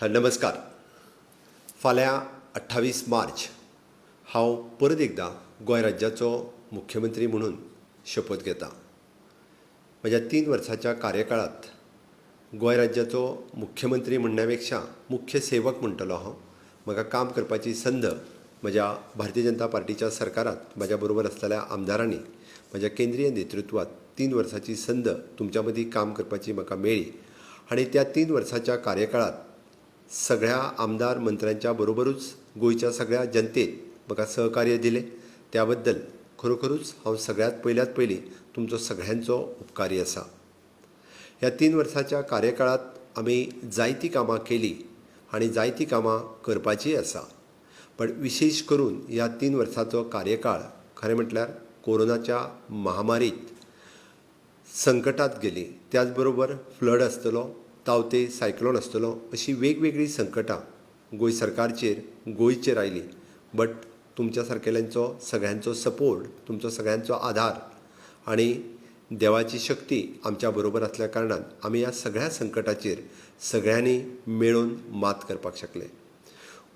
नमस्कार. फाल्यां 28 मार्च हांव परत एकदां गोंय राज्याचो मुख्यमंत्री म्हणून शपथ घेतां. म्हज्या 3 वर्सांच्या कार्यकाळांत गोंय राज्याचो मुख्यमंत्री म्हणण्या पेक्षा मुख्य सेवक म्हणटलो हांव. म्हाका काम करपाची संद म्हज्या भारतीय जनता पार्टीच्या सरकारांत म्हज्या बरोबर आसलेल्या आमदारांनी, म्हज्या केंद्रीय नेतृत्वात 3 वर्सांची संद तुमच्या मदीं काम करपाची म्हाका मेळ्ळी आनी त्या 3 वर्सांच्या कार्यकाळांत सगळ्या आमदार मंत्र्यांच्या बरोबरूच गोंयच्या सगळ्या जनतेन म्हाका सहकार्य दिलें. त्या बद्दल खरोखरूच हांव सगळ्यांत पयल्यात पयलीं तुमचो सगळ्यांचो उपकारी आसा. ह्या 3 वर्सांच्या कार्यकाळांत आमी जायतीं कामां केलीं आनी जायतीं कामां करपाचीय आसा. पण विशेश करून ह्या 3 वर्सांचो कार्यकाळ खरें म्हटल्यार कोरोनाच्या महामारीत संकटात गेली. त्याच बरोबर फ्लड आसतलो, तावते सायक्लोन आसतलो, अशी वेगवेगळीं संकटां गोंय सरकारचेर, गोंयचेर आयलीं. बट तुमच्या सारकेल्यांचो सगळ्यांचो सपोर्ट, तुमचो सगळ्यांचो आधार आनी देवाची शक्ती आमच्या बरोबर आसल्या कारणान आमी ह्या सगळ्या संकटाचेर सगळ्यांनी मेळून मात करपाक शकले.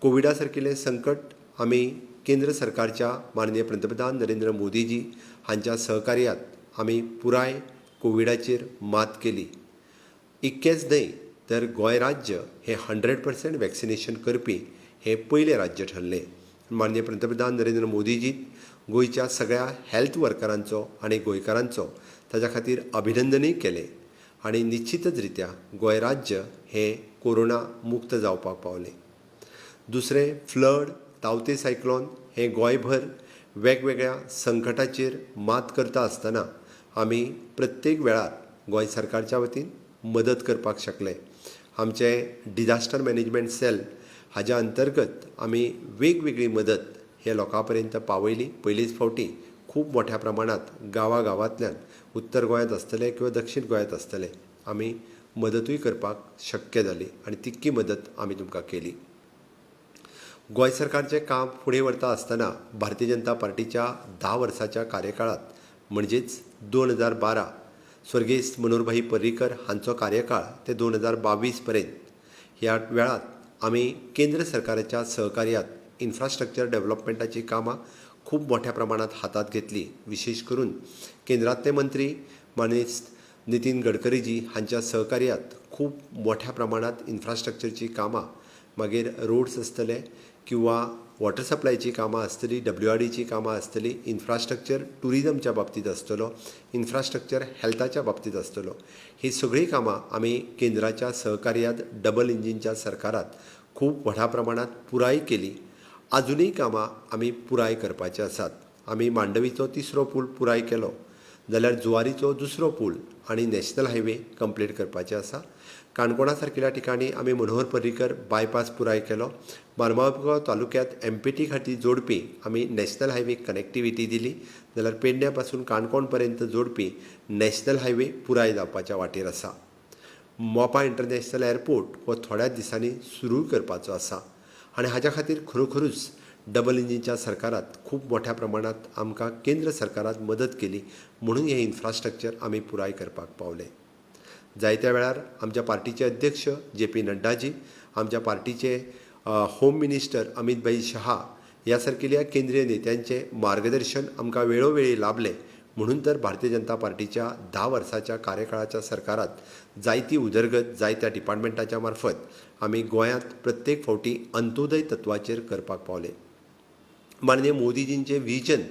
कोविडा सारकिल्लें संकट आमी केंद्र सरकारच्या माननीय पंतप्रधान नरेंद्र मोदीजी हांच्या सहकार्यात आमी पुराय कोविडाचेर मात केली. इतकेंच न्हय तर गोंय राज्य हें 100% वॅक्सिनेशन करपी हें पयलें राज्य ठरलें. माननीय पंतप्रधान नरेंद्र मोदीजी गोंयच्या सगळ्या हेल्थ वर्करांचो आनी गोंयकारांचो ताच्या खातीर अभिनंदनूय केलें आनी निश्चितच रित्या गोंय राज्य हें कोरोना मुक्त जावपाक पावलें. दुसरें फ्लड, तावते सायक्लोन हें गोंयभर वेगवेगळ्या संकटाचेर मात करता आसतना आमी प्रत्येक वेळार गोंय सरकारच्या वतीन मदत करपाक शकले. आमचें डिजास्टर मॅनेजमेंट सेल हाज्या अंतर्गत आमी वेगवेगळी मदत हे लोकां पर्यंत पावयली. पयलीच फावटी खूब मोठ्या प्रमाणांत गांवागांवांतल्यान, उत्तर गोंयांत आसतलें किंवा दक्षीण गोंयांत आसतलें, आमी मदतूय करपाक शक्य जाली आनी तितकी मदत आमी तुमकां केली. गोंय सरकारचें काम फुडें व्हरता आसतना भारतीय जनता पार्टीच्या 10 वर्सांच्या कार्यकाळांत, म्हणजेच 2012 स्वर्गेस्त मनोहरभाई पर्रीकर हांचो कार्यकाळ ते 2022 पर्यंत, ह्या वेळांत आमी केंद्र सरकाराच्या सहकार्यात इन्फ्रास्ट्रक्चर डेव्हलपमेंटाची कामां खूब मोठ्या प्रमाणांत हातांत घेतली. विशेश करून केंद्रांतले मंत्री मानेस्त नितीन गडकरीजी हांच्या सहकार्यात खूब मोठ्या प्रमाणांत इन्फ्रास्ट्रक्चरची कामां, मागीर रोड्स आसतले किंवा वॉटर सप्लायची कामां आसतली, WRDची कामां आसतली, इन्फ्रास्ट्रक्चर ट्युरिजमच्या बाबतींत आसतलो, इन्फ्रास्ट्रक्चर हेल्थाच्या बाबतींत आसतलो, ही सगळीं कामां आमी केंद्राच्या सहकार्यात डबल इंजिनच्या सरकारात खूब व्हडा प्रमाणांत पुराय केली. आजुनूय कामां आमी पुराय करपाची आसात. आमी मांडवीचो 3रो पूल पुराय केलो जाल्यार जुवारीचो 2रो पूल आनी नॅशनल हायवे कंप्लीट करपाचे आसा. काणकोणा सारकिल्या ठिकाणी आमी मनोहर पर्रीकर बायपास पुराय केलो. मारमागांव तालुक्यांत MPT खातीर जोडपी आमी नॅशनल हायवे कनेक्टिविटी दिली जाल्यार पेडण्या पासून काणकोण पर्यंत जोडपी नॅशनल हायवे पुराय जावपाच्या वाटेर आसा. मोपा इंटरनॅशनल एअरपोर्ट हो थोड्याच दिसांनी सुरू करपाचो आसा आनी हाज्या खातीर खरोखरूच डबल इंजिनच्या सरकारात खूब मोठ्या प्रमाणांत आमकां केंद्र सरकारान मदत केली म्हणून हें इन्फ्रास्ट्रक्चर आमी पुराय करपाक पावले. जायत्या वेळार आमच्या पार्टीचे अध्यक्ष जे पी नड्डाजी, आमच्या पार्टीचे होम मिनिस्टर अमीत भाई शहा ह्या सारकिल्या केंद्रीय नेत्यांचें मार्गदर्शन आमकां वेळोवेळी लाभलें म्हणून तर भारतीय जनता पार्टीच्या 10 वर्सांच्या कार्यकाळाच्या सरकारात जायती उदरगत जायत्या डिपार्टमेंटाच्या मार्फत आमी गोंयांत प्रत्येक फावटी अंत्योदय तत्वाचेर करपाक पावले. माननीय मोदीजींचें विजन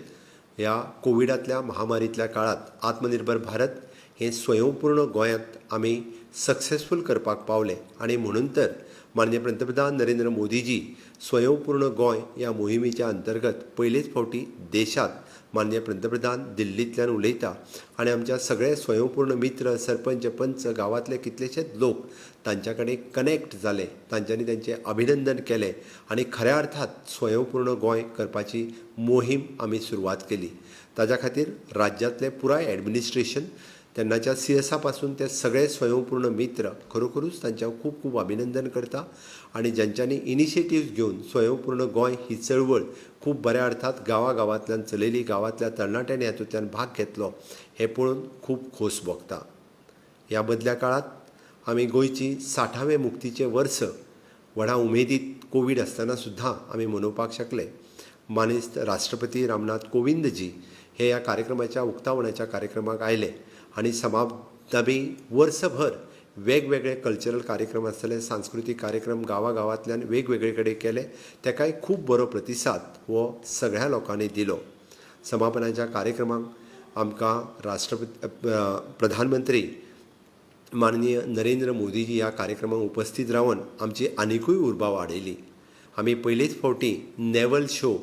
ह्या कोविडांतल्या महामारींतल्या काळांत आत्मनिर्भर भारत हें स्वयंपूर्ण गोंयांत आमी सक्सेसफूल करपाक पावले आनी म्हणून तर माननीय पंतप्रधान नरेंद्र मोदीजी स्वयंपूर्ण गोंय ह्या मोहिमेच्या अंतर्गत पयलेच फावटी देशांत माननीय पंतप्रधान दिल्लींतल्यान उलयता आनी आमच्या सगळे स्वयंपूर्ण मित्र, सरपंच, पंच, गांवांतले कितलेशेच लोक तांच्या कडेन कनेक्ट जाले, तांच्यांनी तांचें अभिनंदन केलें आनी खऱ्या अर्थात स्वयंपूर्ण गोंय करपाची मोहीम आमी सुरवात केली. ताज्या खातीर राज्यांतलें पुराय एडमिनिस्ट्रेशन, तेन्नाच्या CSA पासून ते सगळे स्वयंपूर्ण मित्र खरोखरूच तांचें हांव खूब खूब अभिनंदन करता आनी ज्यांच्यांनी इनिशिएटीव घेवन स्वयंपूर्ण गोंय ही चळवळ खूब बऱ्या अर्थात गांवागांवांतल्यान चलयली, गांवांतल्या तरणाट्यांनी हातूंतल्यान भाग घेतलो हें पळोवन खूब खोस भोगता. ह्या मदल्या काळांत आमी गोंयची 60वें मुक्तीचें वर्स व्हडा उमेदीत कोवीड आसतना सुद्दां आमी मनोवपाक शकले. मानेस्त राष्ट्रपती रामनाथ कोविंदजी हे ह्या कार्यक्रमाच्या उक्तावणाच्या कार्यक्रमाक आयले आनी समाप्त वर्सभर वेगवेगळे कल्चरल कार्यक्रम आसतले, सांस्कृतीक कार्यक्रम गांवागांवांतल्यान वेगवेगळे कडेन केले. तेकाय खूब बरो प्रतिसाद हो सगळ्या लोकांनी दिलो. समापनाच्या कार्यक्रमाक आमकां राष्ट्रपती प्रधानमंत्री माननीय नरेंद्र मोदीजी ह्या कार्यक्रमाक उपस्थित रावन आमची आनिकूय उर्बा वाडयली. आमी पयलेच फावटी नेवल शो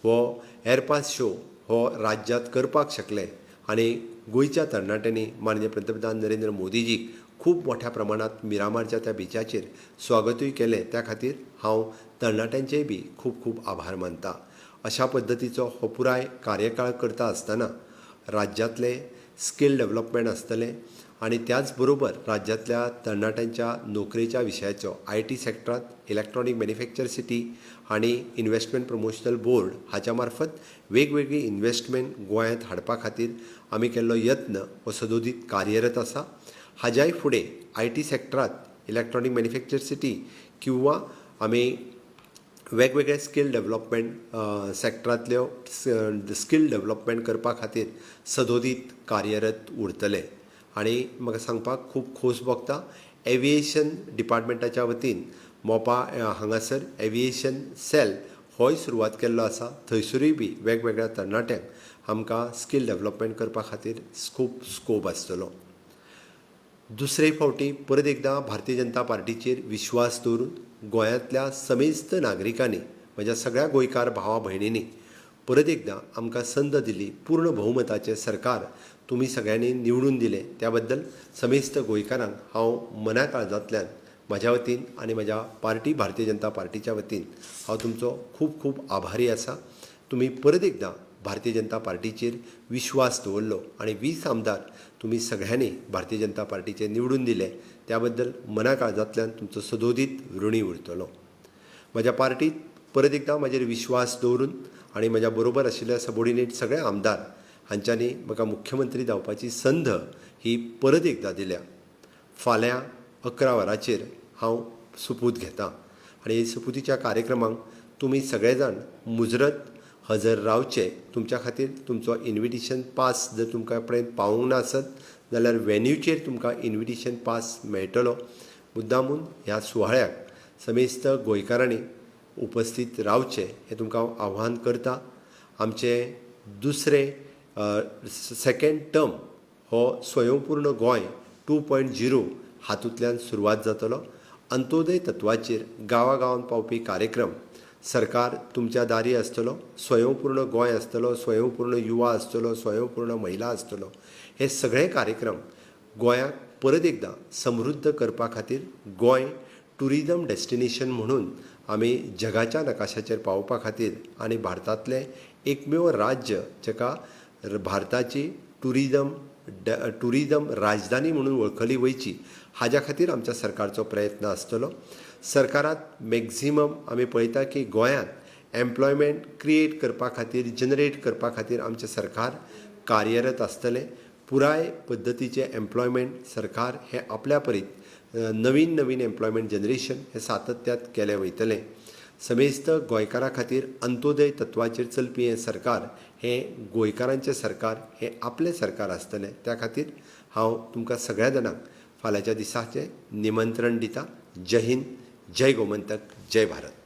हो एरपास शो हो राज्यांत करपाक शकले आनी गोंयच्या तरणाट्यांनी माननीय पंतप्रधान नरेंद्र मोदीजीक खूब मोठ्या प्रमाणांत मिरामारच्या त्या बिचाचेर स्वागतूय केलें. त्या खातीर हांव तरणाट्यांचेय बी खूब खूब आभार मानता. अशा पद्दतीचो हो पुराय कार्यकाळ करता आसतना राज्यांतलें स्कील डेवलपमेंट आसतलें आनी त्याच बरोबर राज्यांतल्या तरणाट्यांच्या नोकरेच्या विशयाचो IT सेक्टरांत इलेक्ट्रॉनीक मॅन्युफॅक्चर सिटी आनी इन्वेस्टमेंट प्रमोशनल बोर्ड हाच्या मार्फत वेगवेगळी इन्वेस्टमेंट गोंयांत हाडपा खातीर आमी केल्लो यत्न हो सदोदीत कार्यरत आसा. हाज्याय फुडें IT सेक्टरांत इलेक्ट्रॉनीक मॅन्युफॅक्चर सिटी किंवा आमी वेगवेगळे स्कील डेवलपमेंट सेक्टरांतल्यो स्कील डेवलपमेंट करपा खातीर सदोदीत कार्यरत उरतले. आनी म्हाका सांगपाक खूब खोस भोगता, एविएशन डिपार्टमेंटाच्या वतीन मोपा हांगासर एविएशन सेल होय सुरवात केल्लो आसा. थंयसरूय बी वेगवेगळ्या तरणाट्यांक आमकां स्कील डेवलपमेंट करपा खातीर खूब स्कोप आसतलो. दुसरे फावटी परत एकदां भारतीय जनता पार्टीचेर विश्वास दवरून गोंयांतल्या समेस्त नागरिकांनी, म्हज्या सगळ्या गोंयकार भावा भयणींनी परत एकदां आमकां संद दिली. पूर्ण भोवमताचें सरकार तुमी सगळ्यांनी निवडून दिलें, त्या बद्दल समेस्त गोंयकारांक हांव मना काळजांतल्यान म्हज्या वतीन आनी म्हज्या पार्टी भारतीय जनता पार्टीच्या वतीन हांव तुमचो खूब खूब आभारी आसा. तुमी परत एकदां भारतीय जनता पार्टीचेर विश्वास दवरलो आनी 20 आमदार तुमी सगळ्यांनी भारतीय जनता पार्टीचे निवडून दिले, त्या बद्दल मना काळजांतल्यान तुमचो सदोदीत ऋणी उरतलो. म्हज्या पार्टीत परत एकदां म्हजेर विश्वास दवरून आनी म्हज्या बरोबर आशिल्ल्या सबॉर्डिनेट सगळे आमदार हांच्यांनी म्हाका मुख्यमंत्री जावपाची संद ही परत एकदां दिल्या. फाल्यां 11 वरांचेर हांव सुपूत घेता आनी सुपुतीच्या कार्यक्रमाक तुमी सगळे जाण मुजरत हजर रावचे. तुमच्या खातीर तुमचो इन्विटेशन पास जर तुमकां पर्यंत पावूंक ना आसत जाल्यार वेन्यूचेर तुमकां इन्विटेशन पास मेळटलो. मुद्दामून ह्या सुवाळ्याक समेस्त गोंयकारांनी उपस्थित रावचें हें तुमकां हांव आव्हान करता. आमचें दुसरें सेकेंड टर्म हो स्वयंपूर्ण गोंय 2.0 हातूंतल्यान सुरवात जातलो. अंत्योदय तत्वाचेर गांवागांवांत पावपी कार्यक्रम सरकार तुमच्या दारी आसतलो. स्वयंपूर्ण गोंय आसतलो, स्वयंपूर्ण युवा आसतलो, स्वयंपूर्ण महिला आसतलो. हे सगळे कार्यक्रम गोंयाक परत एकदां समृद्ध करपा खातीर गोंय ट्युरिजम डेस्टिनेशन म्हणून आमी जगाच्या नकाशाचेर पावोवपा खातीर आनी भारतांतलें एकमेव राज्य जाका भारताची ट्युरिजम राजधानी म्हणून वळखली वयची हाज्या खातीर आमच्या सरकारचो प्रयत्न आसतलो. सरकारांत मॅक्झिमम आमी पळयता की गोंयांत एम्प्लॉयमेंट क्रिएट करपा खातीर, जनरेट करपा खातीर आमचें सरकार कार्यरत आसतलें. पुराय पद्दतीचें एम्प्लॉयमेंट सरकार हें आपल्या परीत नवीन नवीन एम्प्लॉयमेंट जनरेशन हें सातत्यांत केलें वयतलें. समेस्त गोंयकारां खातीर अंत्योदय तत्वाचेर चलपी हें सरकार हें गोंयकारांचें सरकार, हें आपलें सरकार आसतलें. त्या खातीर हांव तुमकां सगळ्या जाणांक फाल्यांच्या दिसाचें निमंत्रण दिता. जय हिंद, जय गोमंतक, जय भारत.